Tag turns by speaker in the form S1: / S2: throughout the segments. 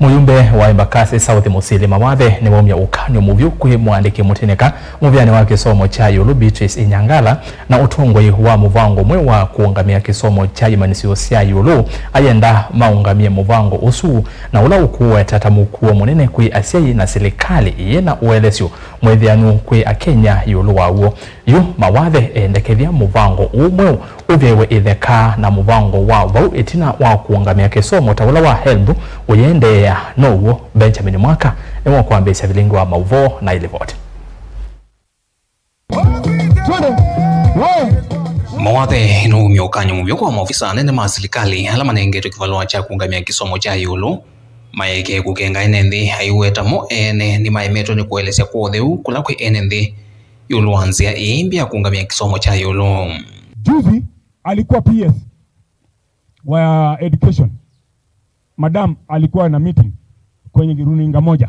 S1: Muyumbe wa Embakasi South Musili Mawathe ni waumya ukanyo muvyu kwi mwandiki mutineka muvyani wa kisomo cha yulu Beatrice Inyangala na utongoi wa muvango mwe wa kuungamia kisomo cha imanisio sya yulu ayenda maungamie muvango usu na ula ukuweta tamukuo munene kwi asyai na serikali iye na uelesyo mwithianu kwi akenya yulu wawo. Yu Mawathe endekethya muvango umwe uvyewe itheka na muvango wa vau itina wa kuungamia kisomo ta ula wa HELB uyendeea noguo. Benjamin Mwaka niwo kwambisya vilingi wa mauvo na ilivoti.
S2: Mawathe nuumya ukanyo muvyo kwa maofisa anene ma silikali ala manengetwe kivalua cha kuungamia kisomo cha yulu maeke kukenga ene nthi, aiweta mo ene ni maemetwe ni kuelesya kwa utheu kula kwi ene nthi yulu wa nzia iimbi ya kuungamia kisomo cha yulu.
S3: Juzi alikuwa PS wa education, madam alikuwa na meeting kwenye runinga moja,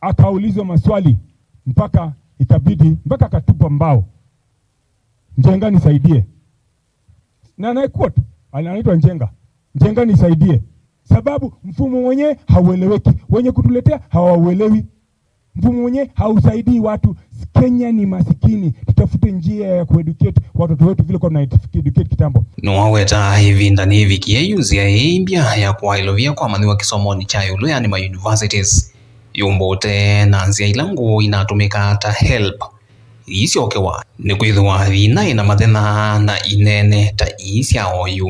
S3: akaulizwa maswali mpaka ikabidi mpaka akatupa mbao, "Njenga nisaidie," na na quote, anaitwa Njenga, "Njenga nisaidie," sababu mfumo mwenyewe haueleweki, wenye kutuletea hawauelewi, mfumo mwenyewe hausaidii watu. Kenya ni masikini, tutafute njia ya kueducate watoto wetu vile kwa tuna educate kitambo.
S2: Niwaweta ivinda ni ivikie nzia iimbya ya kuwailovia kwamathiwa kisomoni cha yulu, yani ma universities yumbute na nzia ila nguu inatumika ta HELB isyokewa ni kwithiwa thina ina mathina na inene ta ii sya oyu.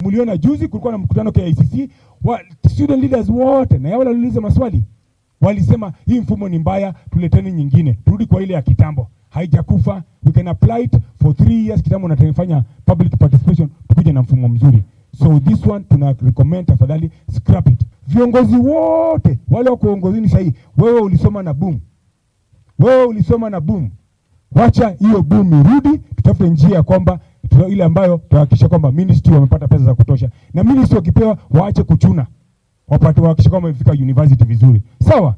S3: Mliona juzi kulikuwa na mkutano KICC wa student leaders wote, na yao waliuliza maswali, walisema hii mfumo ni mbaya, tuleteni nyingine, turudi kwa ile ya kitambo, haijakufa, we can apply it for 3 years. Kitambo na tunafanya public participation, tukuje na mfumo mzuri. So this one tuna recommend tafadhali scrap it. Viongozi wote wale wako uongozini sahii, wewe ulisoma na boom, wewe ulisoma na boom, wacha hiyo boom irudi, tutafute njia ya kwamba ile ambayo tuhakikisha kwamba ministry wamepata pesa za kutosha, na ministry wakipewa waache kuchuna, wapate wahakikisha kwamba wamefika university vizuri, sawa.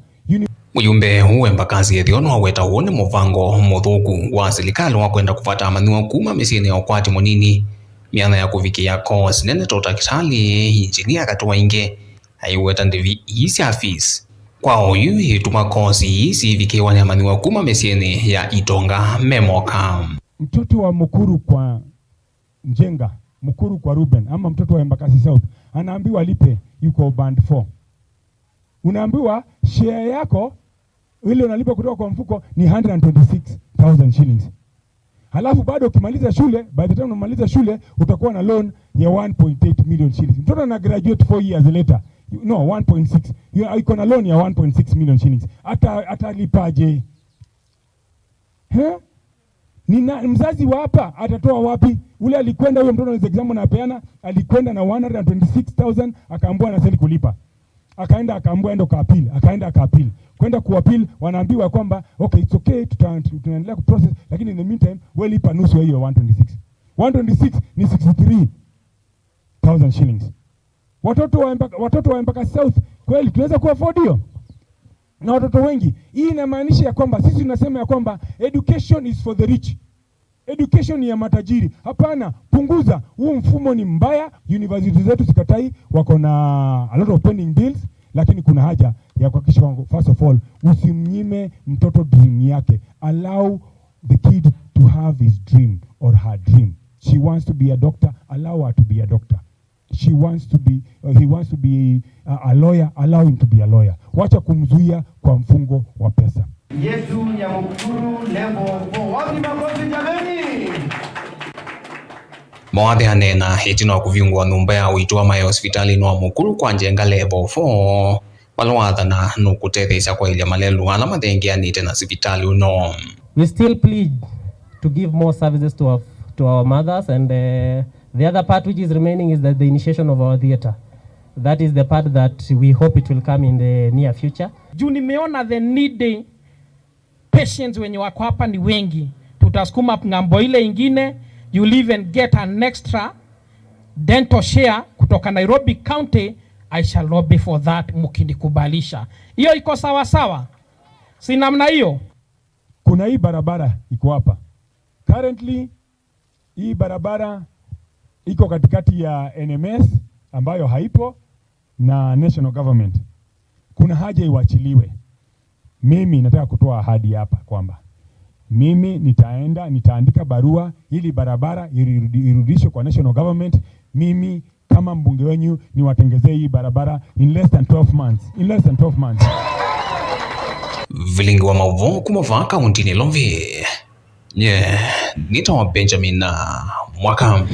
S2: Mujumbe huu Embakasi ethio weta huu ni muvango muthuku wa silikali wa kwenda kuvata amanyiwa kuma misyini ya ukwati munini miana ya kuvikia course nene ta utakitali, injinia kati wa ingi, aiweta ndivi ii sya fees kwa oyu ituma course ii sivikiwa ni amanyiwa kuma misyini ya itonga memoka.
S3: Mtoto wa Mukuru kwa Njenga, Mukuru kwa Ruben, ama mtoto wa Embakasi South anaambiwa lipe, yuko band 4. Unaambiwa share yako ile unalipa kutoka kwa mfuko ni 126,000 shillings. Halafu bado ukimaliza shule, by the time unamaliza shule utakuwa na loan ya 1.8 million shillings. Mtoto ana graduate 4 years later, no, 1.6, iko na loan ya 1.6 million shillings. Hata atalipaje? He? Nina, mzazi wa hapa atatoa wapi? Ule alikwenda huyo mtoto example napeana, alikwenda na 126,000 akaambiwa anastahili kulipa. Akaenda akaambiwa enda ka-appeal, akaenda aka-appeal. Kwenda kuappeal wanaambiwa kwamba okay, it's okay, tunaendelea kuprocess, lakini in the meantime wewe lipa nusu ya hiyo 126. 126 ni 63,000 shillings. Watoto wa Embakasi South kweli tunaweza ku afford hiyo? Na watoto wengi. Hii inamaanisha ya kwamba sisi tunasema ya kwamba education is for the rich. Education ni ya matajiri. Hapana, punguza. Huu mfumo ni mbaya. University zetu sikatai, wako na a lot of pending bills, lakini kuna haja ya kuhakikisha kwamba first of all usimnyime mtoto dream yake. Allow the kid to have his dream or her dream. She wants to be a doctor, allow her to be a doctor. She wants to be he wants to be a lawyer, allow him to be a lawyer. Wacha kumzuia kwa mfungo wa pesa.
S4: Yetu ya Mukuru level 4. Wapi makofi jameni?
S2: Mawathe anena itina wa kuvingua nyumba ya uitwa maya hospitali wa Mukuru kwa Njenga level 4 walwathana nukutetheesya kwailya malelu ala mathengeanite na sivitali uno.
S5: We still plead to give more services to our mothers, and the other part which is remaining is that the initiation of our theater. That is the part that we hope it will come in the near future.
S6: Juu nimeona the needy patients wenye wako hapa ni wengi, tutasukuma ng'ambo ile ingine. You'll even get an extra dental share kutoka Nairobi County. I shall lobby for that mkinikubalisha. Hiyo iko sawa sawa, si namna hiyo?
S3: Kuna hii barabara iko hapa currently, hii barabara iko katikati ya NMS ambayo haipo na national government. Kuna haja iwachiliwe. Mimi nataka kutoa ahadi hapa kwamba mimi nitaenda nitaandika barua ili barabara irudishwe kwa national government. Mimi kama mbunge wenyu niwatengezee hii barabara in less than 12 months, in less than 12 months.
S2: Vilingi wa mauvo kuma kaunti ni Ilovi nye nitawa Benjamin na Mwaka.